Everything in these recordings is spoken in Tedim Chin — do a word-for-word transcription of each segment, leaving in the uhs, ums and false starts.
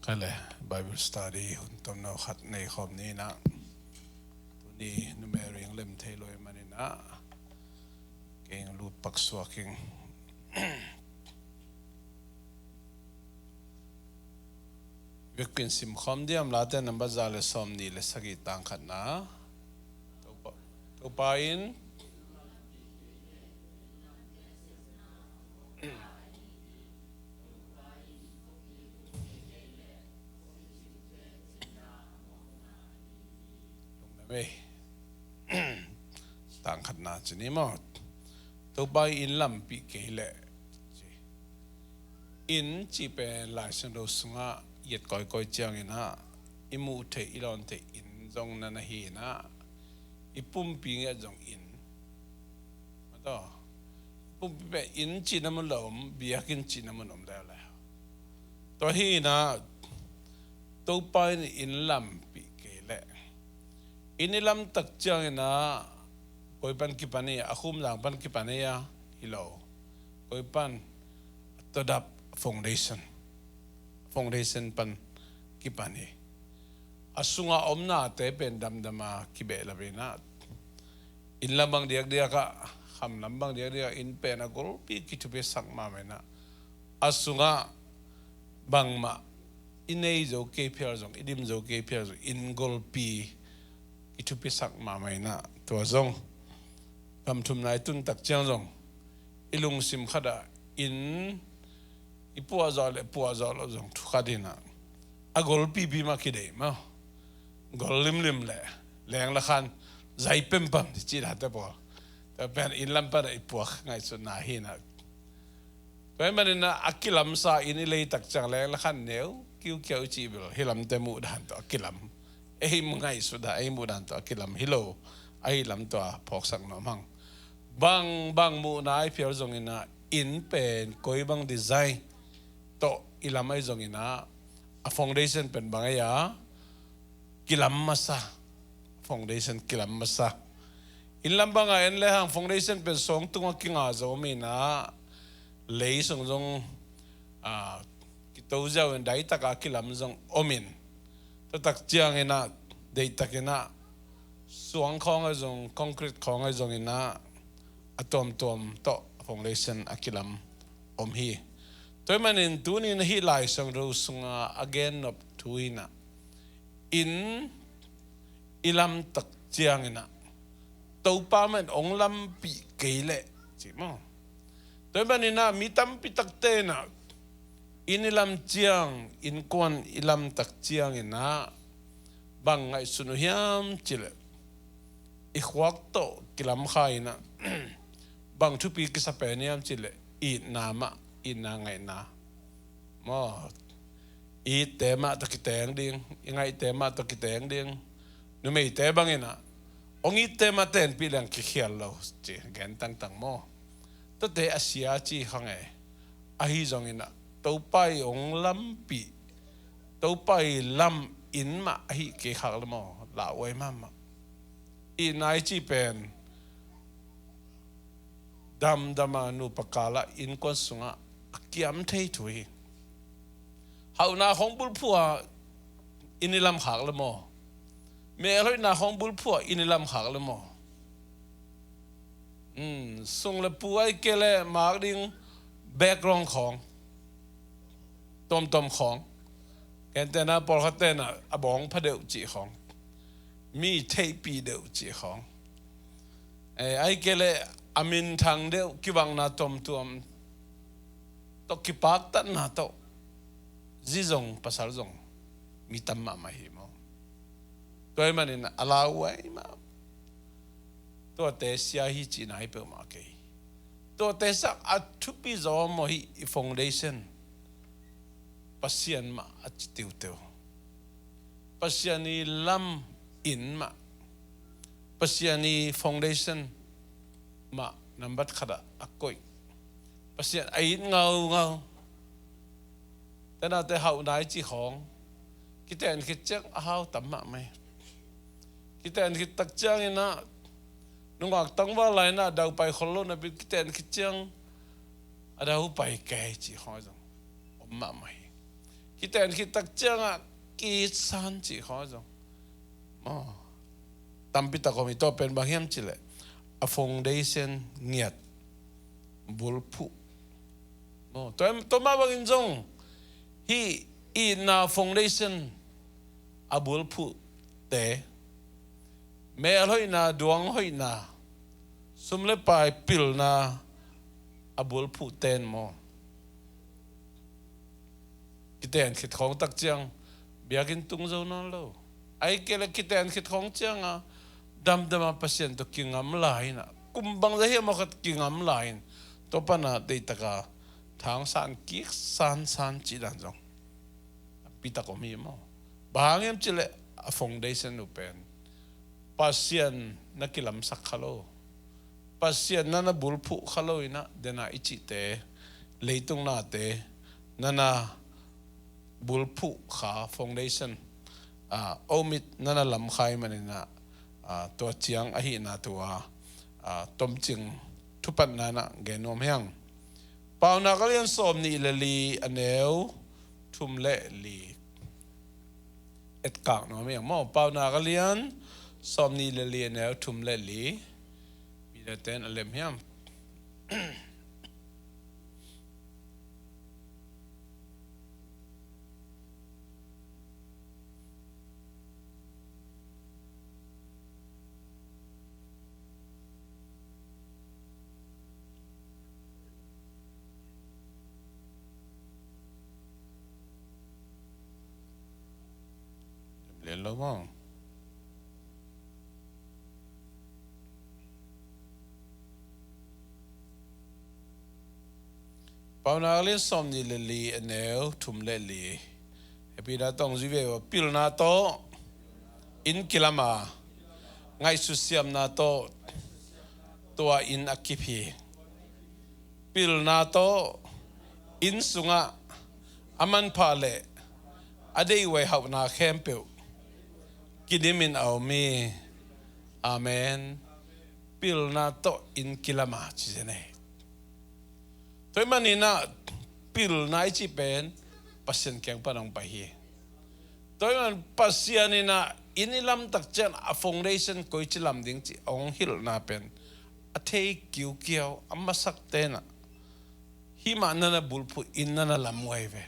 Hale, Bible study hun tomno khat nei khawm ni in ah, tuni numei ring lem thei lo ahih manin ah, kei lut pak suak ing. Biakpiak sim khawm diam? Late nambat za le sawmnih le sagih, tang khatna. Topa, Topa in Lungdam ei. Tang khatna ci ni maw? Topa in lampih kei leh ci. In cih pen Lai Siangtho sungah i et kawikawi ciangin ah, i muh theih, i lawn theih in zong na na hi in ah, i pumpi ngiat zong in. Maw taw, pumpi pen in cihna mun lo om, biakinn cihna mun om leuleu. Tua hi in ah, Topa in in lampih kei leh, in i lam tak ciangin ah, koi pan kipan hi a, a khumzang pan kipan hi a, hi lo. Koi pan? Tawdap, foundation. Foundation pan kipan hi. A sunga omnate pen damdam a kibehlap in ah, inn lam bang diakdiak ah, kham lam bang diakdiak ah, inn pen a golpi kithupisak mahmah in ah, a sungah bangmah i nei zo kei phial zong, i dim zo kei phial zong, inn golpi kithupisak mahmah in ah, tua zong gam thumna i tun tak ciang zong i lungsim khat ah inn i puah zawh le puah zawh loh zong thu khat in ah, a golpipi mah kideih maw? Gol limlim le leng le khan zai pempam cih dante pawl, tua pen inn lam pan ah i puak ngaihsutna hi in ah. Tua ahih manin ah, a kilamsa inn i lei tak ciang leng le khan neu kiukiau i cih bel, hih lamte muh dan tawh a kilam, ei ngaihsut dan, ei muh dan tawh a kilam hi lo. Ahih lam tua phawksak nuam hang. Bang bang muhna i phial zongin ah, inn pen koi bang design tawh i lam ahi zongin ah, a foundation pen bang ahi a, kilam masa. Foundation kilam masa. Inn lam bang a en le hang, foundation pen sawng tungah kinga zo om in ah, lei sung zong, ah, kito ziau in daitak a kilam zong om in, tua tak ciangin ah, deihtakin ah, suang khawng ahi zong, concrete khawng ahi zongin ah, a tuamtuam tawh foundation a kilam om hi. Tua ahih manin tuni in hih Lai Siangtho sunga a gen nop thu in ah, in i lam tak ciangin ah, Topa mah in hong lampih kei leh ci maw? Tua ahih manin ah, mi tampi takte in ah, inn i lam ciang, innkuan i lam tak ciangin ah, bang ngaihsun uh hiam cih leh, i khuak tawh kilam kha in ah, bang thupi kisa pen hiam cih leh, itna mah, itna ngaihna maw? I itte mah tawh kiteng ding, i ngaihte mah tawh kiteng ding. Numeite bangin ah, hong itte mah tenpih leng kikhial lo ci gen tangtang maw? Tuate a sia ci kha ngei. Ahi zongin ah, Topa in hong lampih, Topa i lam inn mah ahih kei khak le maw, lauhuai mahmah. Itna i cih pen damdam a nupa kal ah, innkuan sungah a kiam thei thu hi. Hauhna khawng bulphuh a inn i lam khak le maw? Melhoihna khawng bulphuh a inn i lam khak le maw? Hmm, sung le pu ahih kei leh mak ding background khawng, tuamtuam khawng. Gentehna pawlkhatte in ah, a bawng pha deuh cih khawng, mi theihpih deuh cih khawng, eh, ahih kei leh a minthang deuh, kivakna tuamtuam tawh, kipaktatna tawh zi zong pasal zong mi tam mahmah hi maw? Tua ahih manin a lauhuai mah, tuate sia hi cihna hi peuhmah kei. Tuate sang a thupi zaw maw, hih i foundation Pasian mah a ci tiuteu. Pasian i lam inn mah, Pasian i foundation mah nambat khat ah a koih. Pasian a it ngaungau. Tenate hauhna i cih khawng kiten khit ciang a hau tam mahmah hi. Kiten khit tak ciangin ah, nungak tangval lai-in ah daupai khol lo napi, kiten khit ciang a daupai kei cih khawng zong om mahmah hi. Kiten khit tak ciangah ki-it san cih khawng zong maw, tampi tak om hi. Tua pen bang hiam cih leh a foundation ngiat, bulphuh maw. Tua, tua mah bangin zong hih itna foundation a bulphuhte, mel hoihna, duang hoihna, sum le pai pilna a bulphuhte in maw, kiten khit khawng tak ciang biakinn tung zo nawn lo. Ahih kei leh kiten khit khawng ciangah damdam a Pasian tawh kingam lai-in ah, kum bangzah hiam maw khat kingam lai-in, tua pan a deihtak a thangsan kik sansan cih dan zong tampi tak om hi maw. Bang hang hiam cih leh a foundation uh pen Pasian na kilamsak kha lo, Pasian na na bulphuh kha lo in ah, dena i cihte, leitung nate na na bulphuh kha, foundation, ah, omit na na lam kha ahih manin ah, ah, tua ciang ahihna thu a, ah, tomcing thupatna in ah gen nuam hi hang. Paunak a lian sawm nih le li, a neu thum le li. Etkak nuam hi hang maw. Paunak a lian sawm nih le li, a neu thum le li. Peter ten a lem hiam? Lel lo maw. Paunak a lian sawm nih le li, a neu thum le li. Hih Peter tawh zui ve uh a, pilna tawh inn kilam a, ngaihsut siamna tawh tua inn a kip hi. Pilna tawh inn sungah a manpha le a deihhuai hauhna khempeuh kidimin a om hi. Amen. Pilna tawh inn kilam a ci zen hi. Tua ahih manin ah pilna i cih pen Pasian kiang pan hong pai hi. Tua ahih manin Pasian in ah inn i lam tak ciang a foundation koici lam ding cih hong hilhna pen a thei kiukiau, a masakte in ah hih mah na na bulphuh, inn na na lam uh ahi ve.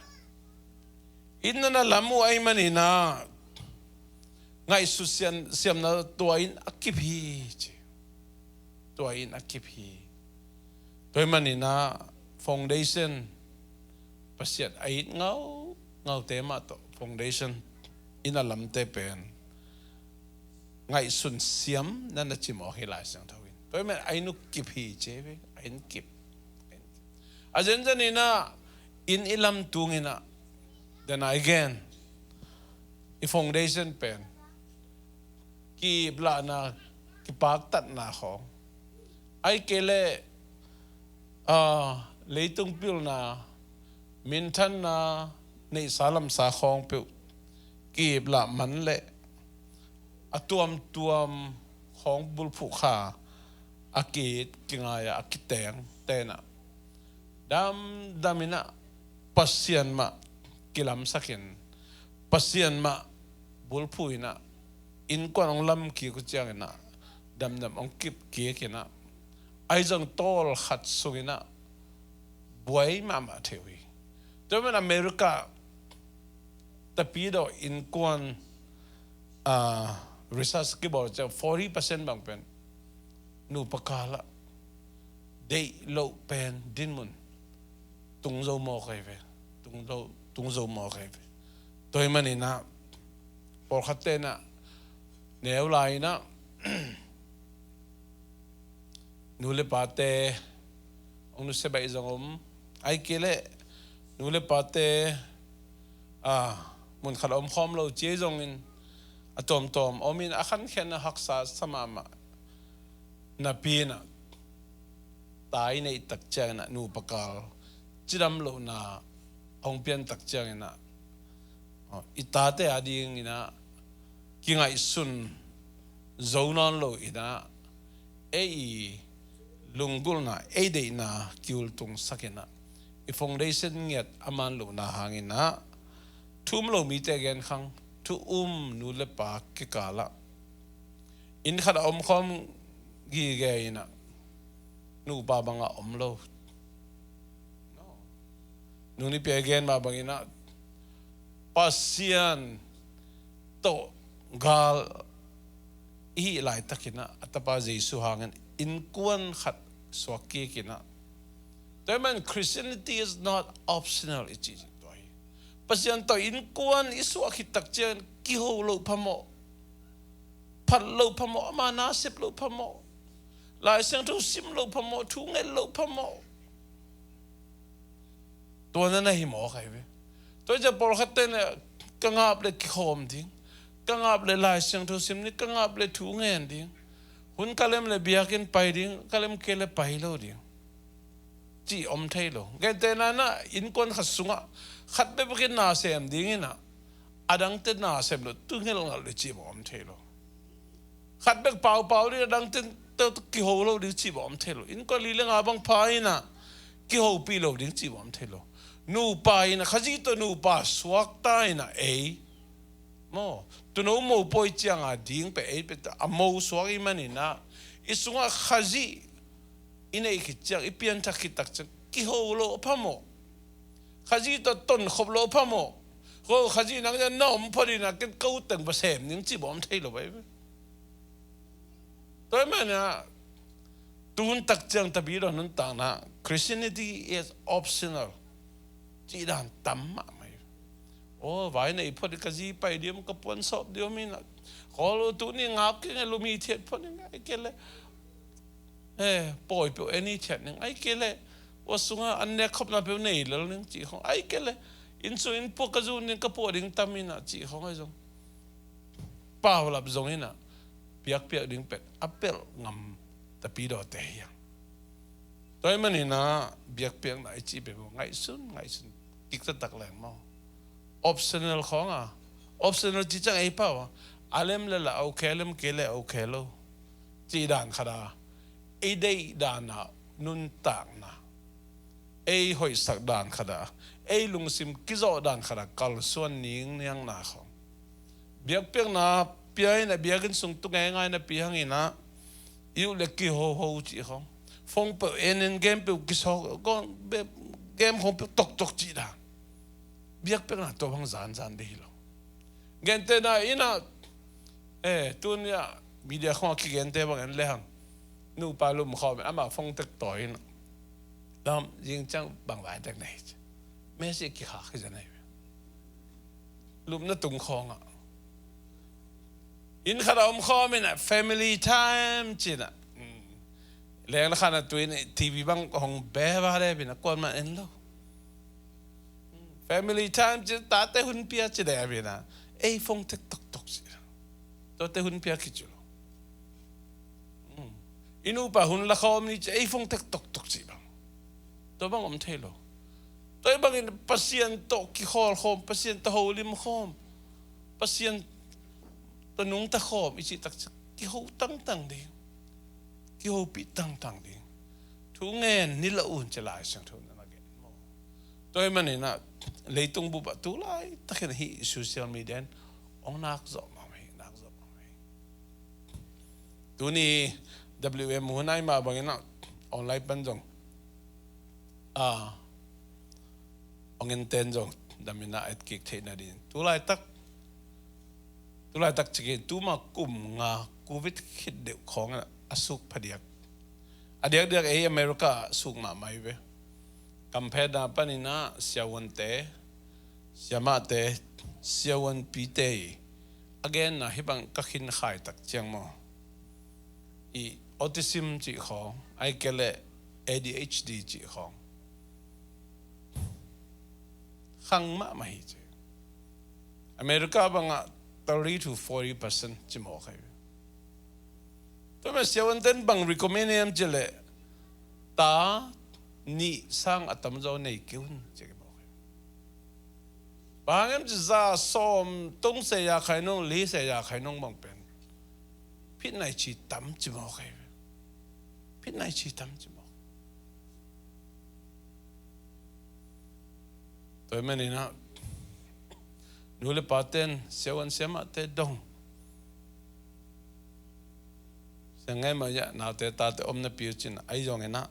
Inn na na lam uh ahih manin ah ngaihsut siam, siamna tua inn a kip hi ci. Tua inn a kip hi. Tua ahih manin ah foundation, Pasian a it ngaungaute mah tawh foundation, inn a lamte pen ngaihsun siam na na cimawh hi Lai Siangtho in. Tua ahih manin a inn uh kip hi ci ve, a inn kip. A zenzen in ah inn i lam tung in ah, then again, i foundation pen ki-iplahna, kipaktatna khawng, ahih kei leh, ah, leitung pilna, minthanna, neihsa lamsa khawng peuh ki-iplah man leh a tuamtuam khawng bulphuh kha a ki-it kingai a, a kiteng te in ah damdam in ah Pasian mah kilamsak in, Pasian mah bulphuh in ah, innkuan hong lam kik uh ciangin ah damdam hong kip kik in ah, ahi zong tawlkhat sung in ah buai mahmah thei uh hi. Tua ahih manin America tapidaw innkuan, ah, research kibawl ciang forty percent bang pen nupa kal ah deih loh pen dinmun tung zo mawk ahi ve. Tung zo, tung zo mawk ahi ve. Tua ahih manin ah pawlkhatte in ah neu lai in ah nu le pate hong nusia baih zong om. Ahih kei leh nu le pate, ah, mun khat a om khawm lo ci hi zongin a tuamtuam om in a khankhiatna haksa sa mahmah napi in ah, ta i neih tak ciangin ah nupa kal cidam lohna a hong pian tak ciangin ah, i tate adingin ah kingaihsun zo nawn lo in ah, ei i lunggulhna, ei deihna kiultungsak in ah, i foundation ngiat a man lohna hangin ah thu um lo mite genkhang, thu um nu le pa kikalah inn khat a omkhawm gige inah nupa bangah om lo. Nung Nipi a gen mah banginah Pasian tawh gal i hih laitakinah a tapa Jesu hangin innkuan khat suak kikinah. Tua hi man Christianity is not optional i ci tua hi. Pasian tawh innkuan i suak khit tak ciangin kiho loh phamawh, phat loh phamawh, ama nasep loh phamawh, Lai Siangtho sim loh phamawh, thu nget loh phamawh. Tua na na hi mawk ahi ve. Tua hi ciah pawlkhatte na ka ngap le kikhawm ding, ka ngap le Lai Siangtho sim ding, ka ngap le thu ngen ding, hun ka lem le biakinn pai ding, ka lem kei le pai lo ding ci om thei lo. Gentehna na innkuan khat sungah khat bekbekin na sem dinginah a dangte na sem lo, tu ngelngal le ci bang om thei lo. Khat bek paupau ding, a dangte kiho lo ding ci bang om thei lo. Innkuan li le nga bang pha inah kihopih lo ding ci bang om thei lo. Nupa inah Khazih tawh nupa suakta inah ei maw, tuuno mopawi cianga ding pe ei pe a mo suak i maninah i sungah Khazih i neih khit ciang, i pianthak khit tak ciang kiho loh a phamawh. Khazih tawh tonkhop loh a phamawh. Ko Khazih nang ciang na om phot inah ken ko teng va sem ning ci bawm thei lo bai. Tua hi manah tun tak ciang Tapidaw nuntakna Christianity is optional cih dan tam mahmah hi. Aw, vai nei phot i ka zi pai diam, ka puan sawp diam inah, kawl uh tuni ngap keng e, lumi thiat phot ning ai kei le, eh, pawi peuh eni thiat ning ai kei le, ua sungah an nek khopna peuh nei lel ning cih khong ai kei le, inn sung inn puak ka zun ding, ka puah ding tam inah cih khong ai zong, paulap zong inah biakpiak ding pet a pelh ngam Tapidawte hi hang. Tua hi maninah biakpiakna i cih peuh ngaihsun ngaihsun kik taktak leng maw. Optional khawng a, optional cih ciang ei pau a, a lem le la okay, a lem kei le okay lo cih dan khat a, ei deih dan a nuntakna, ei hoihsak dan khat a, ei lungsim kizawh dan khat a kalsuan ningniangna khawng. Biakpiakna pia inah biakinn sung tu ngeingai na pia hanginah i uh le kihoho cih khawng, phone peuh en in game peuh kisawk, game khawng peuh toktok cih dan. Biakpiakna tua bang zanzan dih hi lo. Gentehna inah, eh, tuni ah media khawngah kigente bang en le hang, nupa lumkhawm in amah phone tek tawi inah, lam zing ciang bang vai tek nei ci, message kikhak hi zan ahi ve. Lupna tung khawngah inn khat a om khawm inah family time cinah, leng le khan a tuin TV bang hong be va le bina kuan man en lo. Family time ci, tate hun pia ci le bina ei phone tek toktok ci. Tate hun pia kicu lo. I nupa hun la khawm ni ci, ei phone tek toktok ci bang. Tua bang om thei lo. Tua bangin Pasian tawh kikhawlkhawm, Pasian tawh holim khawm, Pasian tawh nungta khawm i cih tak ci, kiho tangtang ding, kihopih tangtang ding. Thu ngen ni la un ci Lai Siangtho na na gen maw. Tua hi maninah leitung bup ah tu laitakin hih social media in hong nak zawh mahmah hi, nak zawh mahmah hi. Tuni WM hun ai mah banginah online pan zong a, hong enten zong daminah etkik theihna dingin tu laitak, tu laitak cikin tuma kum nga covid khit deuh khawng a suk phadiak. A diakdiak ei America ah suk mahmah hi ve. Kamphetna paninah siavuante, siamahte, siavuanpite i a genna hih bang ka khin khaitak ciang maw, i autism cih khawng ai kei le ADHD cih khawng khang mahmah hi ci. America bangah thirty to forty percent ci mawk ahi. Tua mah siavuanten bang recommend hiam ci le ta nih sang a tamzaw nei kei un ci mawk ahi. Bang hang hiam ci za sawm tung se ya khai nung, li se ya khai nung bang pen phitnai ci tam ci mawk ahi. Phitnai ci tam ci mawk. Tua hi maninah Nu le pate'n siavuan siamahte dong. Siang ngai mah ia naute tate om napi uh cin a, ahi zongin ah,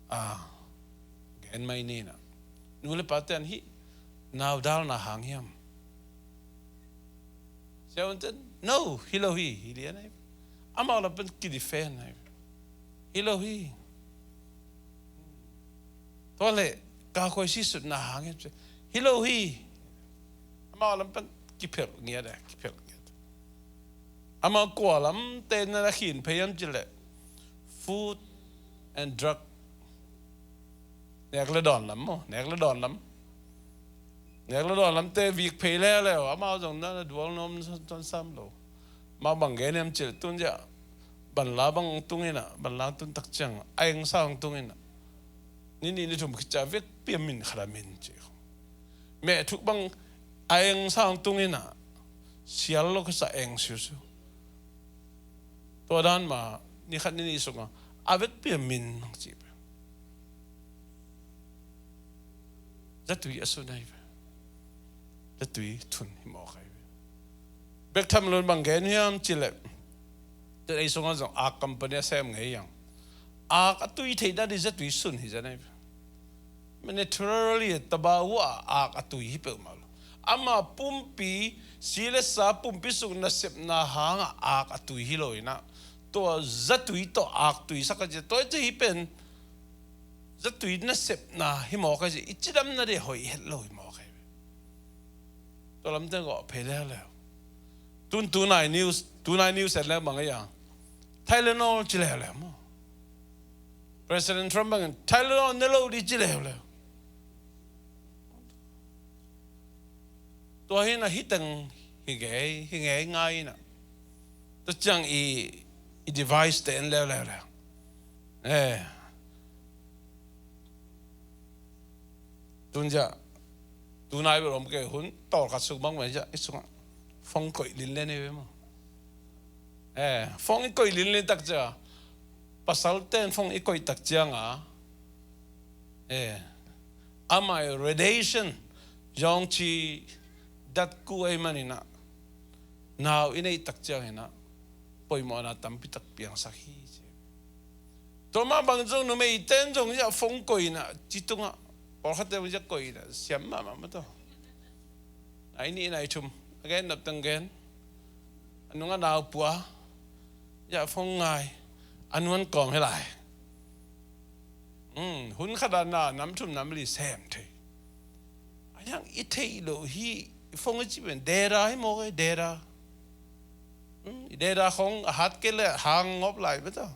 a, gen mai ni in ah. Nu le pate'n hih nau dalna hang hiam? Siavuante'n, no, hi lo hi, hi lian ahi. Amau lam pen kidifend ahi. Hi lo hi. Tua leh, ka koi sisutna hang hiam? Hi lo hi. Amau lam pen kiphelh ngiat e, kiphelh ngiat. Amau kua lamte na na khin phei hiam cih leh, food and drug. Nek le dawn lam maw, nek le dawn lam. Nek le dawn lamte vik phei leuleu, amau zong na na dual nuam tuan sam lo. Amau bang gen hiam cih leh tun zia, banla bang tung in ah, banla tun tak ciang a engsa hong tung in ah, ni nih ni thum khit ciang vekpi a min khat a min ci. Meh thuk bang a engsa hong tung in ah, sial lo khit sa eng siusiu. Tua dan mah ni khat ni nih sungah a vekpi a min hong ci. Zatui a sun ahi ve. Zatui thun hi mawk ahi ve. Bek tham lo in bang gen hiam cih leh, tua ei sungah zong ak company a sem ngei hiam. Ak a tui theihna ding zatui sun hi zen ahi ve. Naturally, tabawu ah ak a tui hi peuhmah lo. Ama pumpi, si le sa pumpi sung nasepna hangah ak a tui hi lo in ah, tua zatui tawh ak tui sak a ci, tua hi pen zatui nasepna hi mawk a ci, i cidamna ding hoih het lo hi mawk a ci. Tua lamte gawh phei leuleu. Tun tunai news, tunai news en leu bang a ia, Tylenol ci leuleu maw. President Trump bangin Tylenol ne lo ding ci leuleu. Tua hi in ah hih teng hi ngei, hi ngei ngai in ah. Tua ciang i, i device te en leuleu leu. Eh. Tun zia, tunai bel om kei hun tawlkhat suk bang mai zia, i sungah phone koih linlen hi ve maw. Eh, phone i koih linlen tak ciang, pasalte'n phone i koih tak ciang a, eh, amah i radiation zong ci dat ku ei man in ah, nau i neih tak ciang in ah, poimawhna tampi tak piangsak hi ci. Tua mah bang zong numeite'n zong zia phone koih in ah, ci tungah, pawlkhatte zong zia koih in ah, siam mahmah mah tawh. Nai nih nai thum, a gen nop teng gen. A nungah nau pua, zia phone ngai, a nuan kawm hi lai. Hmm, hun khat a na nam thum nam li sem thei. A hiang i theih loh hi, i phone i cih pen data hi mawk e, data. Hmm, i data khong a hat kei leh hang ngop lai beta.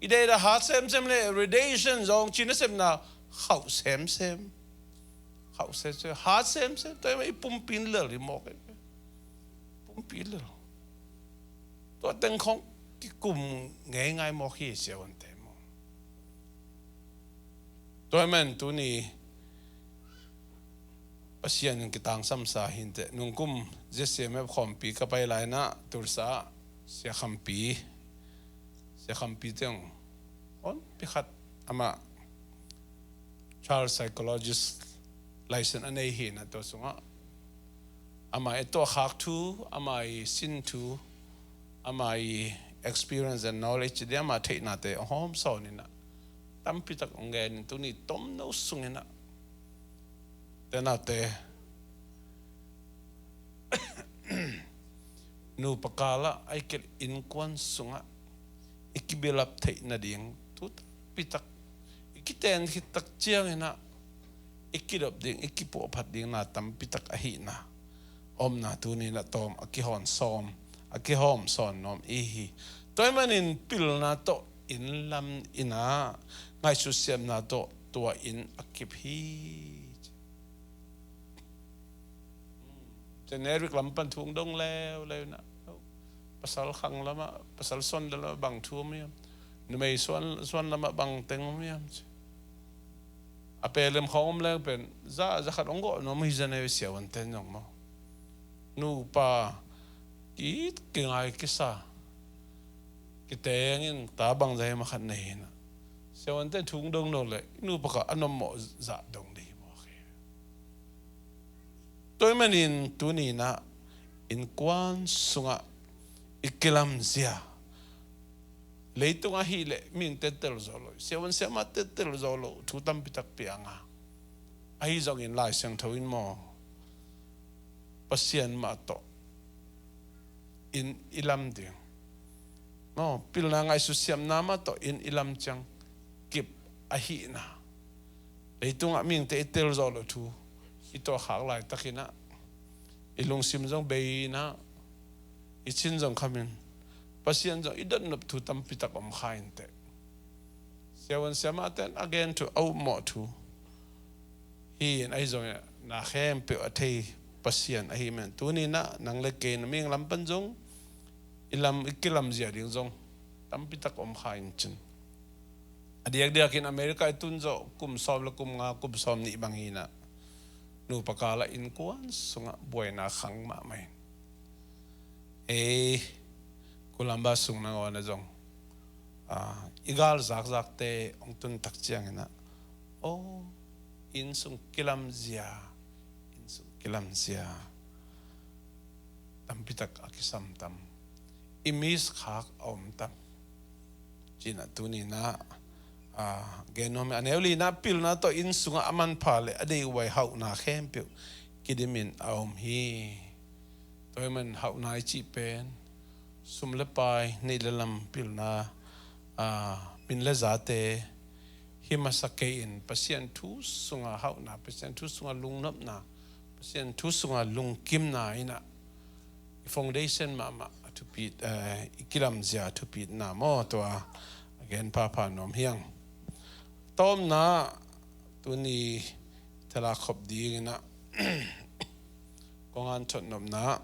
I data hat semsem leh radiation zong ci nasepna khauh semsem. Khauh semsem, hat semsem, tua i pumpi in lel hi mawk e. Pumpi in lel. Tua teng khong kikum ngei ngai mawk hi siavuante maw. Tua hi man tuni Pasian in kitangsamsa hi inteh. Nungkum Z C M F khawmpi ka pai lai in ah Tulsa ah Sia Khampi, Sia Khampi teng honpi khat amah child psychologist license a nei hi in ah tua sungah ama i tuahkhak thu, ama i sin thu, ama i experience and knowledge ding ama theihnate hong hawm sawn in ah tampi tak hong gen in tuni tomno sung in ah te naute nupa kal ah a i kei innkuan sungah i kibilap theih nading thu tampi tak i kiten khit tak ciang in ah i kidop ding, i kipuahphat ding na tampi tak ahihna omna tuni in ah tawm a kihawm sawn, a kihawm sawn nuam i hi. Tua ahih manin pilna tawh inn lam in ah ngaihsut siamna tawh tua inn a kip hi. Generic lam pan thu hong dong leuleu in ah, pasal khang lamah, pasal suan lamah bang thu om hiam? Numei suan, suan lamah bang teng om hiam ci. A pelem khawng om leng pen za, za khat hong gawh nuam hi zen e siavuante'n zong maw. Nupa ki, kingai kisa, kiteng in ta bangzah hi mah khat nei hi in ah, siavuante'n thu hong dong nawn leh i nupa kah a nuammawh zah dong ding hi mawk hi. Tua ahih manin tuni-in ah innkuan sungah i kilamzia, leitung ahih leh mihingte tel zawh loh, siavuan siamahte tel zawh loh thu tampi tak piang a, ahi zongin Lai Siangtho in maw, Pasian mah tawh inn i lam ding maw, pilna ngaihsut siamna mah tawh inn i lam ciang kip ahihna, leitungah mihingte i tel zawh loh thu i tuahkhak laitakin ah i lungsim zong bei-in ah, i cin zong khamin, Pasian zong i dotnop thu tampi tak om kha inteh. Siavuan siamahte in a gen thu, a upmawh thu hi-in, ahi zongin na khempeuh a thei Pasian ahih manin tuni-in ah nang le kei na mihing lam pan zong i lam, i kilamzia ding zong tampi tak om kha in cin. A diakdiakin America i tun zawh kum sawm le kum nga, kum sawm nih bang hi-in ah, nupa kal ah innkuan sungah buaina khang mahmah in, ei, Columbus sung nangawn ah zong, ah, i gal zakzakte hong tun tak ciangin ah, aw, inn sung kilamzia, inn sung kilamzia tampi tak a kisam tam, i miss khak a om tam, ci-in ah tuni-in ah, ah, gen nuam hi. A neu li-in ah, pilna tawh inn sungah a manpha le a deihhuai hauhna khempeuh kidimin a om hi. Tua ahih manin hauhna i cih pen sum le pai, neih le lam, pilna, ah, min le zate hi masa kei-in, Pasian thu sungah hauhna, Pasian thu sungah lungnopna, Pasian thu sungah lungkimna in ah i foundation mahmah a thupi, eh, i kilamzia a thupina maw, tua a gen phapha nuam hi hang. Tawpna, tuni thela khop dingin ah kong hanthawn nopna,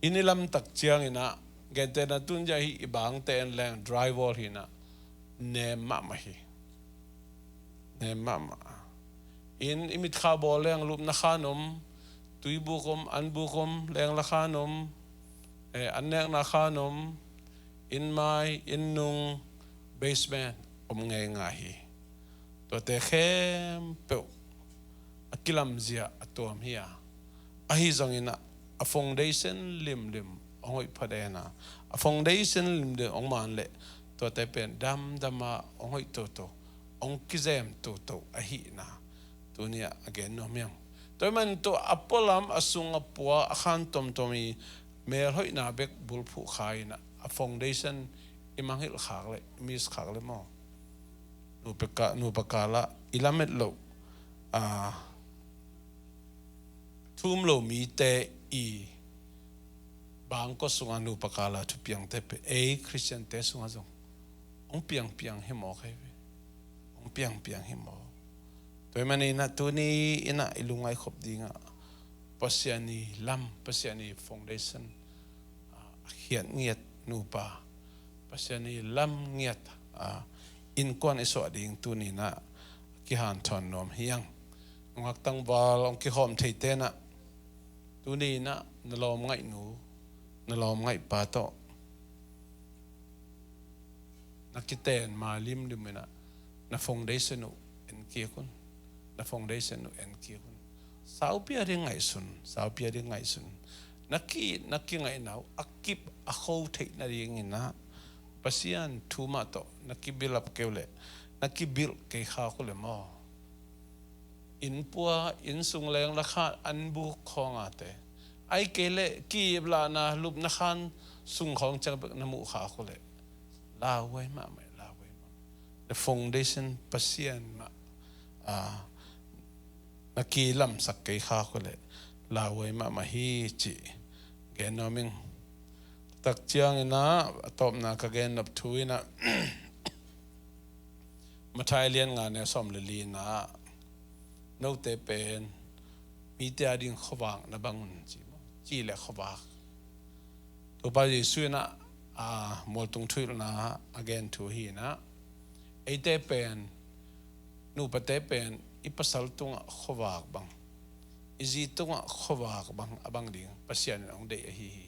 inn i lam tak ciangin ah, gentehna tun zia hi, i bangte en leng drywall hi-in ah nem mahmah hi. Nem mahmah. Inn i mitkha bawl leng lupna khan om, tuibuk om, anbuk om, lengla khan om, eh, annekna khan om, inn mai, inn nung, basement om ngeingai hi. Tuate khempeuh a kilamzia a tuam hi a, ahi zongin ah a foundation limlim hong hoih pha den a, a foundation limlim hong man leh tuate pen damdam a hong hoih toto, hong kizem toto ahihna tuni-ah a gen nuam hi hang. Tua ahih manin tua a pualam, a sung a pua, a khan tuamtuam i melhoihna bek bulphuh kha in ah, a foundation i mangngilh khak leh, i miss khak leh maw, nupa ka-, nupa kal ah i lamet loh, a, thu um lo mite i bangkua sungah nupa kal ah thupiangte pen ei Khristiante sungah zong hong piangpiang hi mawk hi ve. Hong piangpiang hi mawk. Tua ahih manin ah tuni-in ah i lungngaih khop dingah Pasian i lam, Pasian i foundation, a, a khiat ngiat nupa, Pasian i lam ngiat, a, innkuan i suah ding tuni-in ah kihanthawn nuam hi hang. Nungak tangval hong kikhawm theite in ah tuni-in ah na lawmngaihnu, na lawmngaihpa tawh na kiten ma limlim in ah na foundation uh en kik un. Na foundation uh en kik un. Saupi a ding ngaihsun, saupi a ding ngaihsun. Na ki, na kingaihnau a kip a kho theih nadingin ah Pasian thu mah tawh na kibilap kei uh leh, na kibilh kei khak uh leh maw, inn pua, inn sung lengla khan, anbuk khawng a te, ahih kei leh ki-ip lahna lupna khan sung khawng ciang bek na muh khak uh leh, lauhuai mahmah, lauhuai mahmah. The foundation Pasian mah, a, na kilamsak kei khak uh leh lauhuai mahmah hi cih gen nuam ing. Tak ciangin ah a tawpna ka gen nop thu in ah Matthai lian nga neu sawm le li-na ah, note pen mite a ding khuavak na bang un, ci maw? Ci le khuavak. Topa Jesuh in ah, a, mualtung thuhilhna a gen thu hi in ah, eite pen, nupate pen i pasal tungah khuavak bang, i zi tungah khuavak bang a bang ding Pasian in hong deih ahi hi.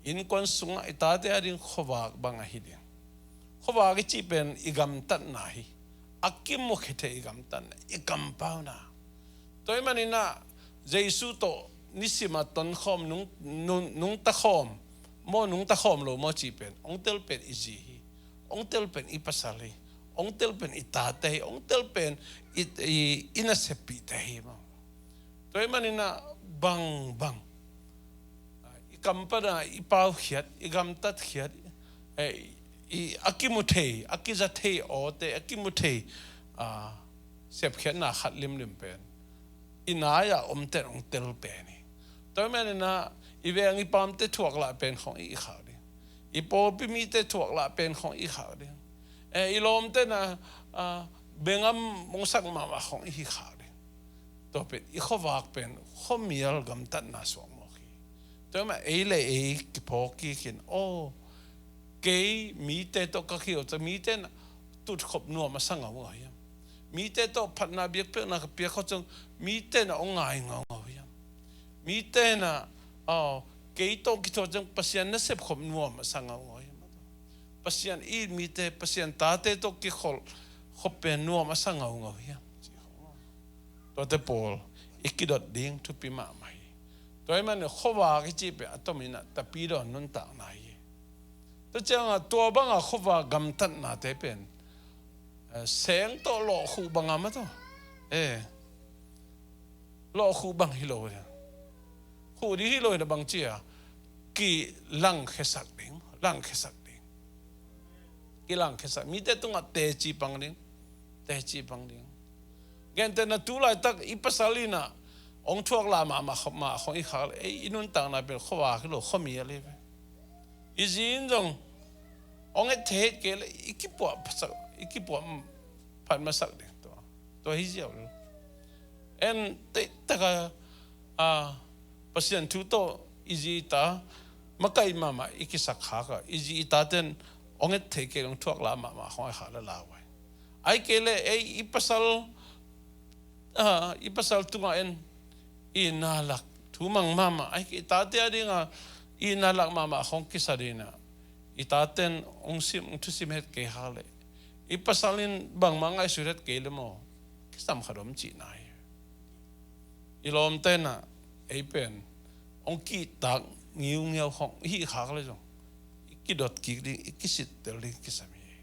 Innkuan sungah i tate a ding khuavak bang ahi ding. Khuavak i cih pen i gamtatna hi. A kimukhia thei i gamtatna, i kampauna. Tua ahih manin ah Jesu tawh nisim a tonkhawm, nung, nung, nungta khawm maw, nungta khawm lo maw cih pen, hong tel pen i zi hi, hong tel pen i pasal hi, hong tel pen i tate hi, hong tel pen i, i, i naseppihte hi maw. Tua ahih manin ah bangbang i kam pana i paukhiat, i gamtatkhiat, eh, i, a kimu thei, a kiza thei awte, a kimu thei, ah, sepkhiatna khat limlim pen i nai-ah omten hong tel pen hi. Tua ahih manin ah i veng i paamte thuak lah pen khawng i khak ding, i pawlpi mite thuak lah pen khawng i khak ding, eh, i lawmte na, ah, bengam hong sak mahmah khawng i hi khak ding. Tua pen i khuavak pen khuamial gamtatna suak mawk hi. Tua ahih manin ei le ei kiphawk kik in, aw, kei mite tawh ka kihilh ciang mite na tutkhop nuam a sa ngaungau hiam? Mite tawh phatna biakpiakna ka piak khawh ciang mite na hong ngai ngaungau hiam? Mite na, aw, kei tawh kithuah ciang Pasian nasep khop nuam a sa ngaungau hiam? Pasian it mite, Pasian tate tawh kikholh khop pen nuam a sa ngaungau hiam? Tuate pawl i kidot ding thupi mahmah hi. Tua ahih manin khuavak i cih pen a tomin ah Tapidaw nuntakna hi. Tua ciangah tua banga khuavak gamtatnate pen, eh, seng tawh lawhkhuh banga maw tua, eh, lawhkhuh bang hi lo hi. Khuh ding hi lo hi na bang ci a, kilangkhiasak ding, langkhiasak ding. Kilangkhiasak, mite tungah teci pang ding, teci pang ding. Gentehna tu laitak i pasal in ah hong thuak lah mahmah khawng, mah khawng i khak leh, ei, i nuntakna pen khuavak hi lo, khuamial hi ve. I zi in zong hong et thei het kei leh i kipuah phasak, i kipuah phat masak ding tua, tua hi ziau lo. En, teihtaka, a, Pasian thu tawh i zi i ta makaih mahmah i kisak khak a, i zi i taten hong et thei kei leh hong thuak lah mahmah khawng a i khak leh lau ai. Ahih kei leh ei i pasal, a, i pasal tungah en, i na lak thu mang mahmah, ahih kei i tate a dinga i na lak mahmah khawng kisa ding a, i taten hong sim, hong thusim het kei khak leh, i pasal in bangmah ngaihsut het kei leh maw, kisam khat om cihna hi. I lawmte na ei pen hong kihtak ngiungiau khawng i hih khak leh zong i kidot kik ding, i kisittel ding kisam hi.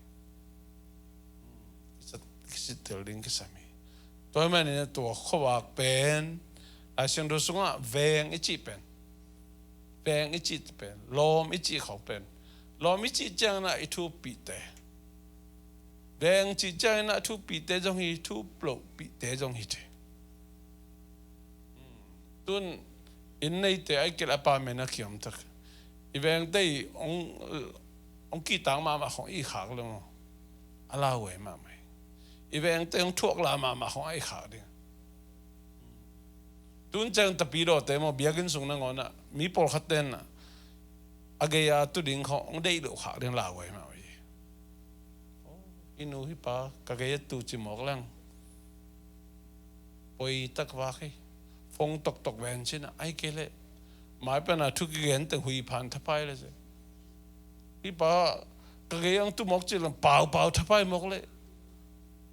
Kisat-, kisittel ding kisam hi. Tua ahih manin tua khuavak pen, Lai Siangtho sungah veng i cih pen, veng i cih pen, lawm i cih khawng pen, lawm i cih ciangin ah i thupihte, veng cih ciangin ah thupihte zong hi, thuplohpihte zong hi thei. Tun inn neite ahih kei leh apartment a kiom tak, i vengte i hong, hong kihtak mahmah khawng i khak leh maw, a lauhuai mahmah hi. I vengte hong thuak lah mahmah khawng a i khak ding. Tun ciang Tapidawte maw, biakinn sung nangawn ah mi pawlkhat ten ah a gei a tu ding khawng hong deih loh khak ding lauhuai mahmah hi. Hih nu hih pa ka gei a tu ci mawk leng poi tak vak hi. Phone toktok ven cin ah, ahih kei leh mai pana thu kigen teng huiphan thapai leh se. Hih pa ka gei a hong tu mawk ci leng paupau thapai mawk leh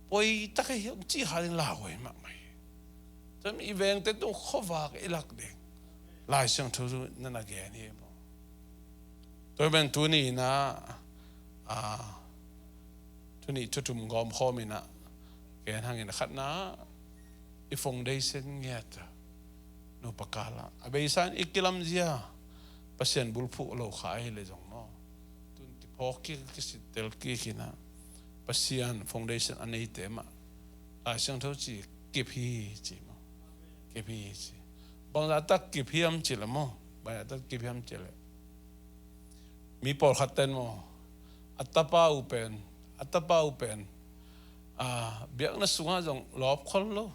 poi tak hi, hong cih kha ding lauhuai mahmah hi. Tua i vengte tung khuavak i lak ding Lai Siangtho na na gen hi maw. Tua ahih manin tuni in ah, a, tuni thu thum gawmkhawm in ah, gen hangin a khatna, i foundation ngiat a, nupa kal ah a beisa in i kilamzia, Pasian bulphuh lo kha ahih leh zong maw, tun kiphawk kik, kisittel kik in ah, Pasian foundation a neite mah Lai Siangtho ci kip hi ci maw. Kip hi ci. Bangzah tak kip hiam cih leh maw, bangzah tak kip hiam cih leh, mi pawlkhat ten maw, a tapa uh pen, a tapa uh pen, a, biakna sungah zong lawp khol lo,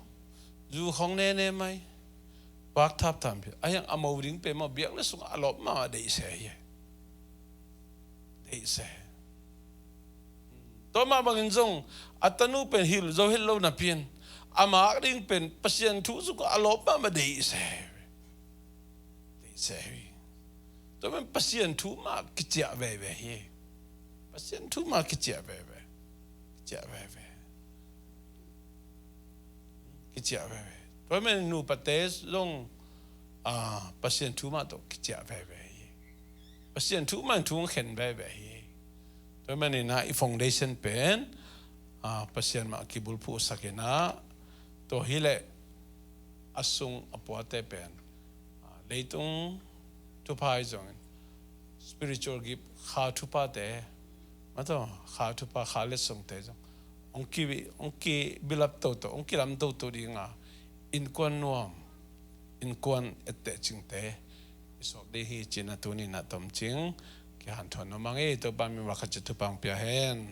zu khawng nene mai, vak thapthap hi. A hiang a mo ding pen maw, biakna sungah a lawp mahmah deih se hi. Deih se. Tua mah bangin zong a tanu pen hilh zo het lo napi in, a mak ding pen Pasian thu sungah a lawp mahmah deih se hi. Deih se hi. Tua pen Pasian thu mah kiciah veve hi. Pasian thu mah kiciah veve. Kiciah veve. Kiciah veve. Tua hi manin nupate zong, ah, Pasian thu mah tawh kiciah veve hi. Pasian thu mah in thu hong khen veve hi. Tua hi manin ah i foundation pen, ah, Pasian mah kibulphuhsak in ah, tua hileh a sung a puate pen, ah, leitung thupha hi zongin, spiritual gift, kha thuphate, mataw, kha thupha, kha letsongte zong hong ki, hong ki build up toto, hong kilam toto ding a, innkuan nuam, innkuan etteh cingte i suak ding hi ci-in ah tuni-in ah tomcing kihanthawn nuam ing ei. Topa min va khat ci thupha hong pia hen.